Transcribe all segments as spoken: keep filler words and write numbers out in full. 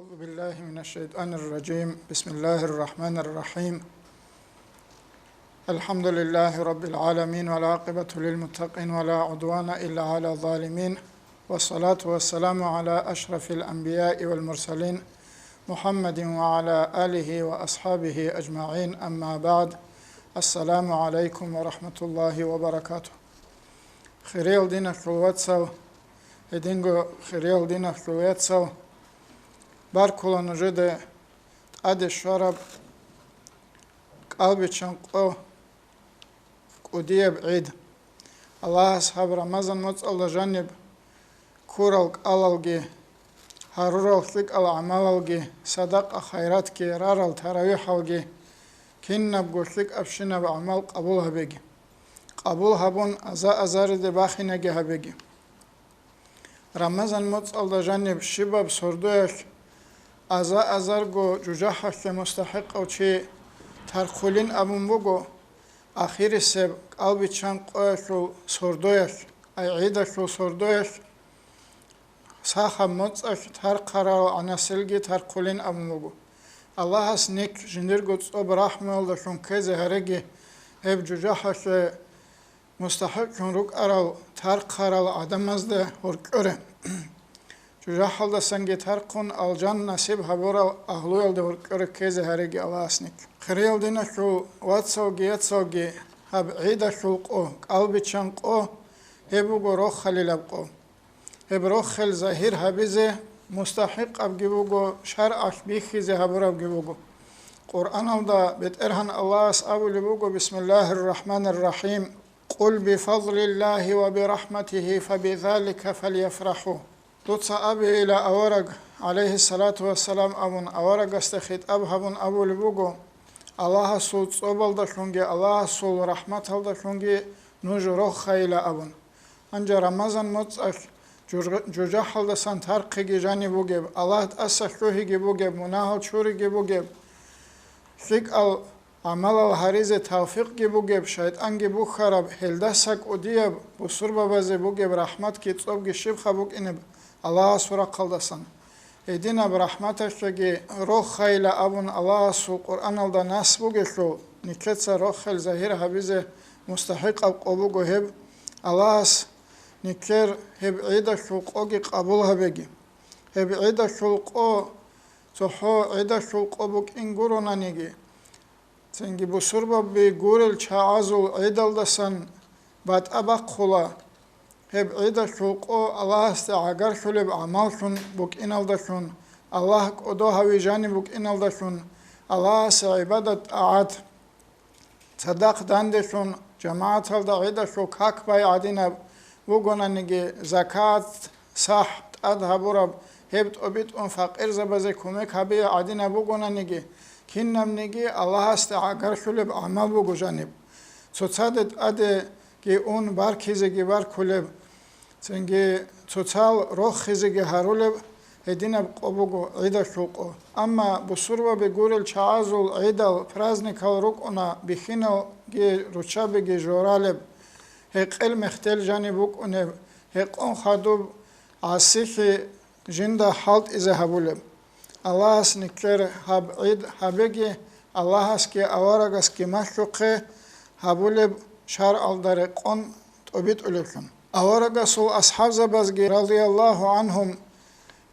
أعوذ بالله من الشيطان الرجيم. بسم الله الرحمن الرحيم. الحمد لله رب العالمين، والعاقبة للمتقين، ولا عدوان إلا على الظالمين، والصلاة والسلام على أشرف الأنبياء والمرسلين، محمد وعلى آله وأصحابه أجمعين، أما بعد. السلام عليكم ورحمة الله وبركاته. Хириял диналъул вацал, гьединго хириял диналъул яцал, баркула нужеда тӀаде щвараб кӀалбиччан къо, кӀудияб гӀид. Аллагьас гьаб Рамазан моцӀалда жаниб ккурал кӀалалги, гьарурал лъикӀал гӀамалалги, садакъа-хайратги, рарал таравихӀалги, кинабго лъикӀабщинаб гӀамал къабул гьабеги. Къабул гьабун, аза-азариде бахинаги гьабеги. Рамазан моцӀалда жаниб щибаб сордоялъ, аза-азарго жужахӀалъе мустахӀикъав чи тархъулин абун буго, ахирисеб кӀалбиччан къоялъул сордоялъ, ай гӀидалъул сордоялъ, сахаб моцӀалъ тархъарал гӀанасилги тархъулин абун буго. Аллагьас нилъ жиндирго цӀоб рахӀмуялдалъун ккезе гьареги, гьеб жужахӀалъе мустахӀикълъун рукӀарал тархъарал гӀадамазда гьоркьоре. ЖужахӀалдасанги тархъун, алжан насиб гьабурал агьлуялда гьоркьоре ккезе гьареги Аллагьас нилъ. Хириял диналъул вацалги яцалги, гьаб гӀидалъул къо, кӀалбиччан къо, гьеб буго рохалилаб къо. Гьеб рохел загьир гьабизе мустахӀикъабги буго, шаргӀалъ бихьизе гьабурабги буго. Къуръаналда БетӀергьан Аллагьас абулеб буго: «Бисмиллагьир рахӀманир рахӀим. Къул бифадлиллагьи ва бирахӀматигьи фабизалика фальяфрахӀу». Дуца абейила авараг, гӀалайгьиссалату вассалам, абун, аварагасда хитӀаб гьабун абулеб буго: «Аллагьасул цӀобалдалъунги Аллагьасул рахӀматалдалъунги нуж рохайила», – абун. Гьанже Рамазан моцӀалъ жургъ-, жужахӀалдасан тархъиги жаниб бугеб, Аллагь тӀаса лъугьиги бугеб, мунагьал чуриги бугеб, лъикӀал гӀамалал гьаризе тавфикъги бугеб, шайтӀанги бухьараб, гьелдаса кӀудияб бусурбабазе бугеб рахӀматги цӀобги щибха букӀинеб Аллагьасул рахъалдасан. Гьединаб рахӀматалъеги рохайила абун Аллагьасул Къуръаналда нас бугелъул, нилъеца рохел загьир гьабизе мустахӀикъаб къо буго гьеб. Аллагьас нилъер гьеб гӀидалъул къоги къабул гьабеги. Гьеб гӀидалъул къо цохӀо гӀидалъул къо букӀин гуронаниги, цинги бусурбаби гурел чагӀазул гӀидалдасан батӀа бахъула. Гьеб гӀидалъул къо Аллагьасде гӀагарлъулеб гӀамаллъун букӀиналдалъун, Аллагь кӀодо гьави жаниб букӀиналдалъун, Аллагьасе гӀибадат-тӀагӀат, цадахъ данделъун, жамагӀаталда гӀидалъул как бай гӀадинаб бугонаниги, закат, сахӀ тӀад гьабураб, гьеб тӀобитӀун факъирзабазе кумек гьабияб гӀадинаб бугонаниги, кинабниги Аллагьасде гӀагарлъулеб гӀамал буго жаниб. Цоцаде тӀадеги ун баркизеги баркулеб, цинги цоцал рохизеги гьарулеб гьединаб къо буго гӀидалъул къо. Амма бусурбаби гурел чагӀазул гӀидал, праздникал рукӀуна, бихьиналги руччабиги жоралеб, гьекъел-мехтел жаниб букӀунеб, гьекъон хадуб гӀасилъи жинда хӀалтӀизе гьабулеб. Аллагьас нилъер гьаб гӀид гьабеги, Аллагьасги аварагасги малъухъе гьабулеб шаргӀалда рекъон тӀобитӀулевлъун. Аварагасул асхӀабзабазги, радияллагьу гӀанхум,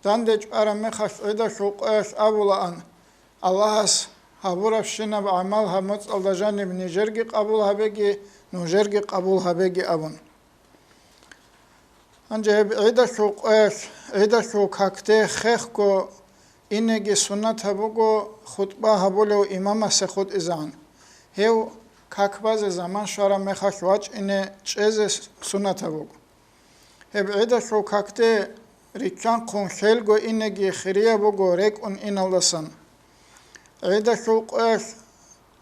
данде чӀвараб мехалъ гӀидалъул къоялъ абулаан: «Аллагьас гьабурабщинаб гӀамал гьаб моцӀалда жаниб нижерги къабул гьабеги, нужерги къабул гьабеги», – абун. Гьанже гьеб гӀидалъул къоялъ, гӀидалъул какде хехго инеги суннатаб буго хутӀба гьабулев имамасе хутӀизегӀан. Гьев как базе заман щвараб мехалъ вачӀине чӀезе суннатаб буго. Гьеб гӀидалъул какде рикканхъун хӀелго инеги хирияб буго рекӀун иналдасан. ГӀидалъул къоялъ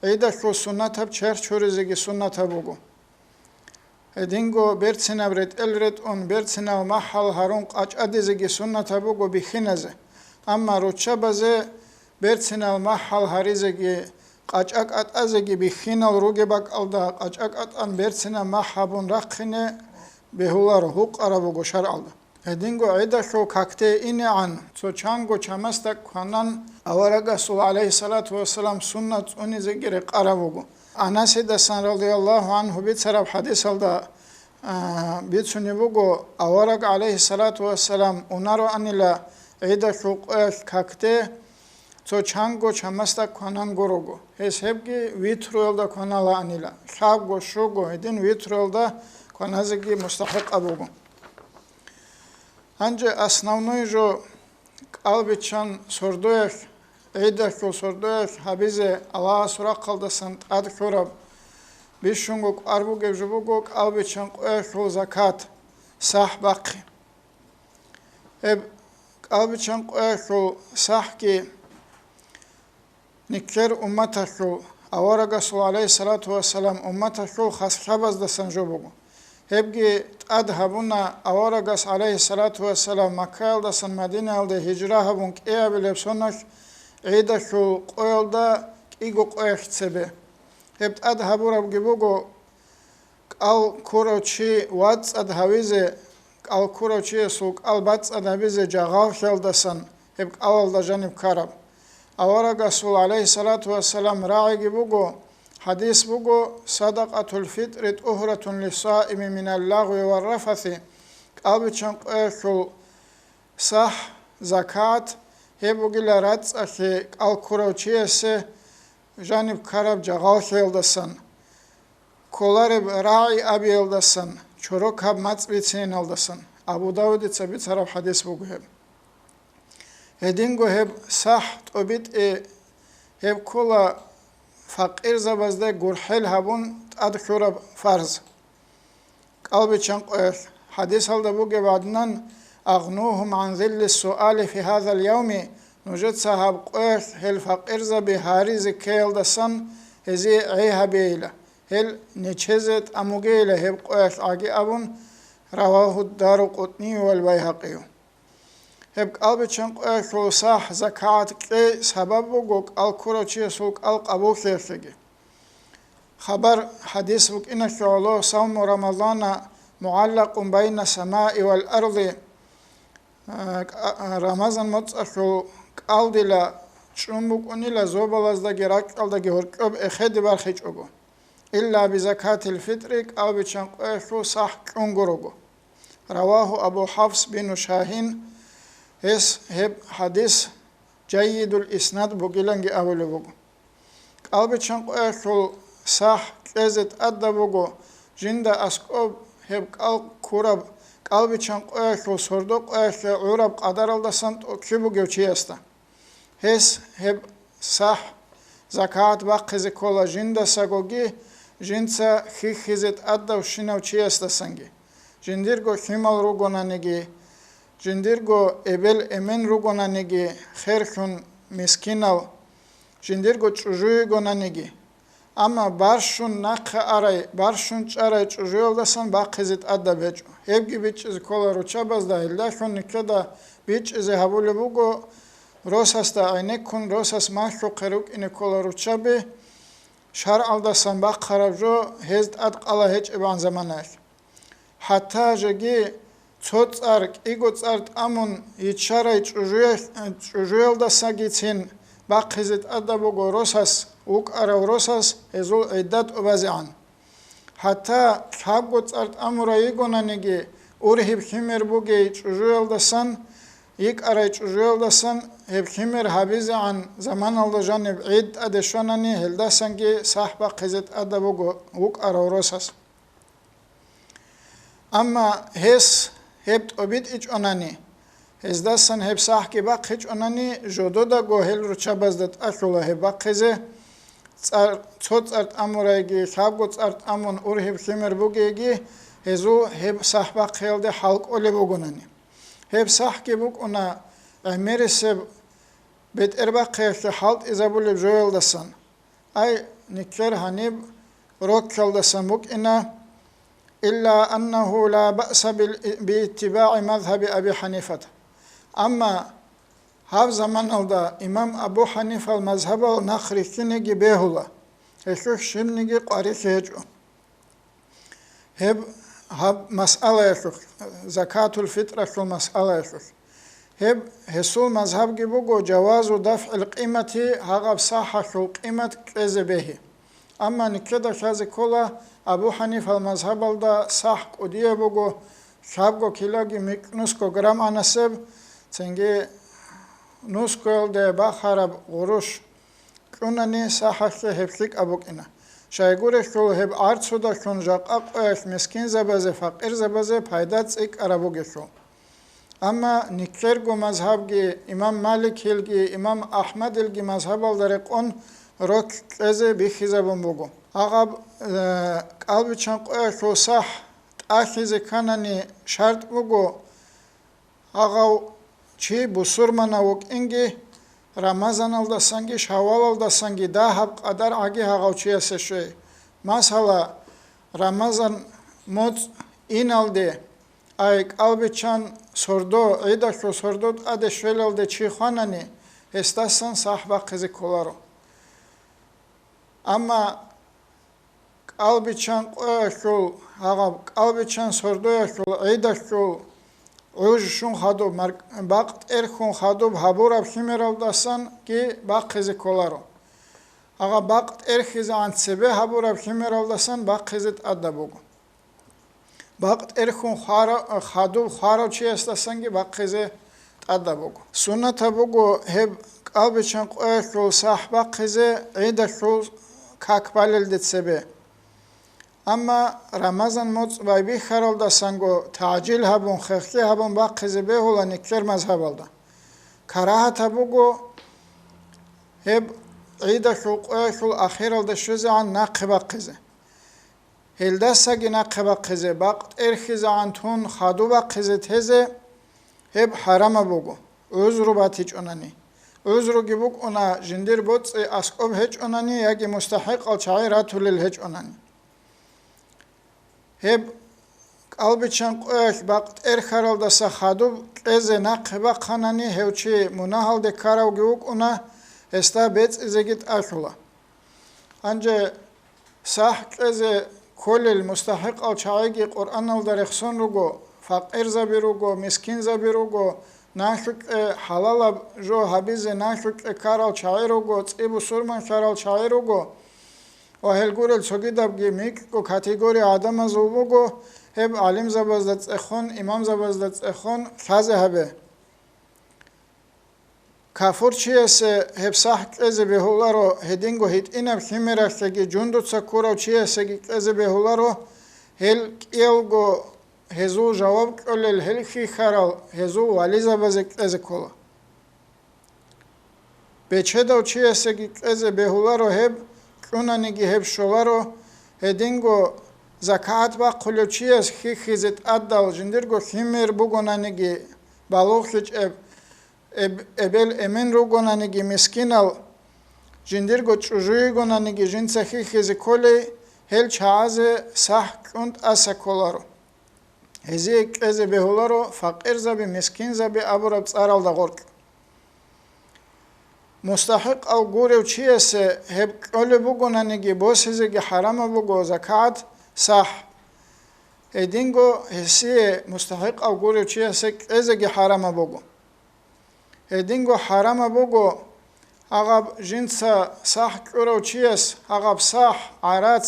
гӀидалъул суннатаб черх чуризеги суннатаб буго. Гьединго берцинаб ретӀел ретӀун, берцинал махӀал гьарун къачӀадизеги суннатаб буго бихьиназе. Амма руччабазе берцинал махӀал гьаризеги, къачӀа кӀатӀазеги бихьинал ругеб бакӀалда, къачӀа кӀатӀан берцинаб махӀ гьабун рахъине бегьуларо, гьукъараб буго шаргӀалда. Гьединго гӀидалъул какде инегӀан, цо чанго чамасда кванан, аварагасул, гӀалайгьиссалату вассалам, суннат цӀунизеги рекъараб буго. Анасидасан, радияллагьу гӀанху, бицараб хӀадисалда, а, бицунеб буго, авараг, гӀалайгьиссалату вассалам, унароанила гӀидалъул къоялъ какде, цо чанго чамасда кванан гурого. Гьес гьебги витруялда кваналаанила, лъабго, щуго, гьедин витруялда кваназеги мустахӀикъаб буго. Гьанже основной жо кӀалбиччан сордоялъ, гӀидалъул сордоялъ гьабизе Аллагьасул рахъалдасан тӀад лъураб, бищунго кӀвар бугеб жо буго кӀалбиччан къоялъул закат, сахӀ бахъи. Гьеб кӀалбиччан къоялъул сахӀги нилъер умматалъул, аварагасул, гӀалайгьиссалату вассалам, умматалъул хаслъабаздасан жо буго. Гьебги тӀад гьабуна аварагас, гӀалайгьиссалату вассалам, Маккаялдасан Мадинаялде гьижра гьабун кӀиабилеб соналъ гӀидалъул къоялда кӀиго къоялъ цебе. Гьеб тӀад гьабурабги буго кӀал ккурав чи вацӀцӀад гьавизе, кӀал ккурав чиясул кӀал бацӀцӀад гьабизе жагъаллъиялдасан гьеб кӀалалда жаниб ккараб. Аварагасул, гӀалайгьиссалату вассалам, рагӀиги буго, хӀадис буго: «Садакъатул фитӀри тӀугьратун лиссаими минал лагъви ва рафаси», кӀалбиччан къоялъул сахӀ, закат, гьеб бугила рацӀцӀалъи кӀал ккурав чиясе жаниб ккараб жагъаллъиялдасан, кколареб рагӀи абиялдасан, чорокаб мацӀ бициналдасан. Абу Давудица бицараб хӀадис буго гьеб. Гьединго гьеб сахӀ тӀобитӀи, гьеб ккола факъирзабазда гурхӀел гьабун тӀад лъураб фарз. КӀалбиччан къоялъ. ХӀадисалда бугеб гӀаднан: «Агънугьум гӀан зилли суали фи гьазал явми», нужеца гьаб къоялъ гьел факъирзаби гьаризе ккеялдасан гьезие гӀей гьабейила, гьел нечезе тӀамугейила гьеб къоялъ гӀаги абун, равагьу Дарукъутнию вал Байгьакъию. Гьеб кӀалбиччан къоялъул сахӀ, закагӀат кьей сабаб буго кӀал ккурав чиясул кӀал къабуллъиялъеги. Хабар, хӀадис букӀиналъе гӀоло: «Савму Рамазана мугӀаллакъун байна самаи вал арзи». А, кӀа-, Рамазан моцӀалъул кӀал дила чӀун букӀунила зобалаздаги ракьалдаги гьоркьоб эхеде бархичӀого. «Илла би закатил фитӀри», кӀалбиччан къоялъул сахӀ кьун гурого. Равагьу Абу Хьафс бину Шагьин, гьес гьеб хӀадис жаййидул иснад бугиланги абулеб буго. КӀалбиччан къоялъул сахӀ кьезе тӀадаб буго, жинда аскӀоб гьеб кӀал ккураб, кӀалбиччан къоялъул сордо къоялъе гӀураб къадаралдасан тӀокӀлъи бугев чиясда. Гьес гьеб сахӀ, закагӀат бахъизе ккола жиндасагоги, жинца хьихьизе тӀадавщинав чиясдасанги, жиндирго лъимал ругонаниги, жиндирго эбел-эмен ругонаниги, херлъун мискинал, жиндирго чӀужу йигонаниги. Амма барщун нахъе арай, барщун чӀарай чӀужуялдасан бахъизе тӀадаб гьечӀо. Гьебги бичӀчӀизе ккола руччабазда, гьелдалъун нилъеда бичӀчӀизе гьабулеб буго, росасда гӀенеккун, росас малъухъе рукӀине ккола руччаби, шаргӀалдасан бахъараб жо гьез тӀад къала гьечӀебгӀан заманаялъ. ХӀатта жеги цо цӀар, кӀиго цӀар тӀамун йиччарай чӀужуялъ-, чӀужуялдасагицин бахъизе тӀадаб буго росас, вукӀарав росас гьезул гӀидда тӀубазегӀан. ХӀатта лъабго цӀар тӀамурай йигонаниги, ургьиб лъимер бугей чӀужуялдасан, йикӀарай чӀужуялдасан гьеб лъимер гьабизегӀан заманалда жаниб гӀид тӀаде щванани, гьелдасанги сахӀ бахъизе тӀадаб буго вукӀарав росас. Амма гьес гьеб тӀобитӀичӀонани, гьездасан гьеб сахӀги бахъичӀонани, жододаго гьел руччабазда тӀалъула гьеб бахъизе, цӀар-, цо цӀар тӀамурайги, лъабго цӀар тӀамун ургьиб лъимер бугейги, гьезул гьеб сахӀ бахъиялде хӀал кӀолеб бугонани. Гьеб сахӀги букӀуна гӀемерисеб бетӀербахъиялъе хӀалтӀизабулеб жоялдасан. Ай, нилъер гьаниб рокьалдасан букӀина: «Илла аннагьу ла баъса бил-, бииттибагӀи мазгьаби Аби Ханифат». Амма гьаб заманалда имам Абу Ханифал мазгьабал нахъ рихьинеги бегьула, гьелъухъ щибниги къварилъи гьечӀо. Гьеб гьаб масъалаялъулъ, закатул фитралъул масъалаялъулъ. Гьеб гьесул мазгьабги буго жавазу дафгӀил къимати, гьагъаб сахӀалъул къимат кьезе бегьи. Амма никеда лъазе ккола, Абу Ханифал мазгьабалда сахӀ кӀудияб буго, лъабго килаги микь нусго грамм анасеб, цинги нусгоялде бахараб гъурущ кьунани сахӀалъе гьеб лъикӀаб букӀина. Щайгурелъул гьеб гӀарцудалъун жакъа къоялъ мискинзабазе, факъирзабазе пайда цӀикӀкӀараб бугелъул. Амма никерго мазгьабги, имам Маликилги, имам Ахмадилги мазгьабалда рекъон рокь кьезе бихьизабун буго. Гьагъаб, э, кӀалбичан къоялъул сахӀ тӀалъизе кканани шартӀ буго, гьагъав чи бусурманав вукӀинги, Рамазаналдасанги Шаввалалдасанги дагьаб къадар гӀаги гьагъав чиясе щвей. Масала, Рамазан моцӀ иналде, ай, кӀалбичан сордо, гӀидалъул сордо тӀаде щвелалде чи хванани, гьесдасан сахӀ бахъизе кколаро. Амма кӀалбичан къоялъул, гьагъаб кӀалбичан сордоялъул, гӀидалъул гӀуж щун хадуб, мар-, бакъ тӀерхьун хадуб гьабураб химералдасанги бахъизе кколаро. Гьагъаб бакъ тӀерхьизегӀан цебе гьабураб химералдасан бахъизе тӀадаб буго. Бакъ тӀерхьун хвара-, хадуб хварав чиясдасанги бахъизе тӀадаб буго. Суннатаб буго гьеб кӀалбичан къоялъул сахӀ бахъизе гӀидалъул как балелде цебе. Амма Рамазан моцӀ байбихьаралдасанго тагӀжил гьабун, хехлъи гьабун бахъизе бегьула никер мазгьабалда. Карагьатаб буго гьеб гӀидалъул къоялъул ахиралда щвезегӀан нахъе бахъизе. Гьелдасаги нахъе бахъизе, бакъ тӀерхьизегӀан тун хадуб бахъизе тезе, гьеб хӀарамаб буго, гӀузру батичӀунани. ГӀузруги букӀуна, жиндир боцӀи аскӀоб гьечӀунани яги мустахӀикъал чагӀи ратулел гьечӀунани. Гьеб кӀалбичан къоялъ бакъ тӀерхьаралдаса хадуб кьезе нахъе бахъанани, гьев чи мунагьалде ккаравги вукӀуна, гьесда бецӀизеги тӀалъула. Гьанже сахӀ кьезе кколел мустахӀикъал чагӀиги Къуръаналда рехсон руго, факъирзаби руго, мискинзаби руго, налъукье хӀалалаб жо гьабизе налъукье ккарал чагӀи руго, цӀи бусурманлъарал чагӀи руго ва гьел гурел цогидабги микьго категория гӀадамазул буго, гьеб гӀалимзабазда цӀехун, имамзабазда цӀехун лъазе гьабе. Кафурчиясе гьеб сахӀ кьезе бегьуларо, гьединго гьитӀинаб химералъеги жундуца ккурав чиясеги кьезе бегьуларо, гьел кӀиялго гьезул жаваб кьолел, гьел хьихьарал гьезул вализабазе кьезе ккола. Бечедав чиясеги кьезе бегьуларо гьеб, кьунаниги гьеб щоларо, гьединго закагӀат бахъулев чияс хьихьизе тӀадал жиндирго химер бугонаниги, балугълъичӀеб, эб-, эбел-эмен ругонаниги мискинал, жиндирго чӀужу йигонаниги жинца хьихьизе кколей, гьел чагӀазе сахӀ кьун тӀаса кколаро. Гьезие кьезе бегьуларо факъирзаби, мискинзаби абураб цӀаралда гъоркь. МустахӀикъав гурев чиясе гьеб кьолеб бугонаниги, босизеги хӀарамаб буго закагӀат, сахӀ. Гьединго гьесие, мустахӀикъав гурев чиясе, кьезеги хӀарамаб буго. Гьединго хӀарамаб буго гьагъаб жинца сахӀ кьурав чияс гьагъаб сахӀ, гӀарац,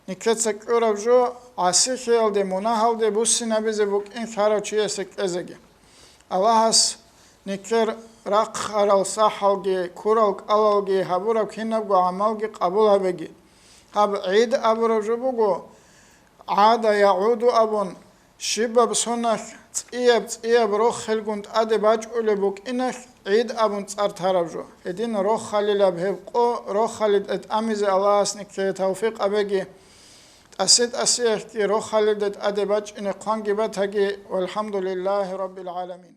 никеца кьураб жо, гӀасилъиялде, мунагьалде буссинабизе букӀин лъарав чиясе кьезеги. Аллагьас никер рахъарал сахӀалги, ккурал кӀалалги, гьабураб кинабго гӀамалги къабул гьабеги. Гьаб гӀид абураб жо буго, гӀада ягӀуду абун, щибаб соналъ цӀияб-цӀияб рохелгун тӀаде бачӀулеб букӀиналъ гӀид абун цӀар тараб жо. Гьедин рохалилаб гьеб къо рохалиде тӀамизе Аллагьас никее тавфикъ гьабеги, тӀасе-тӀасеялъги рохалиде тӀаде бачӀине хъванги батаги. ВалхӀамдулиллагьи раббил гӀаламин.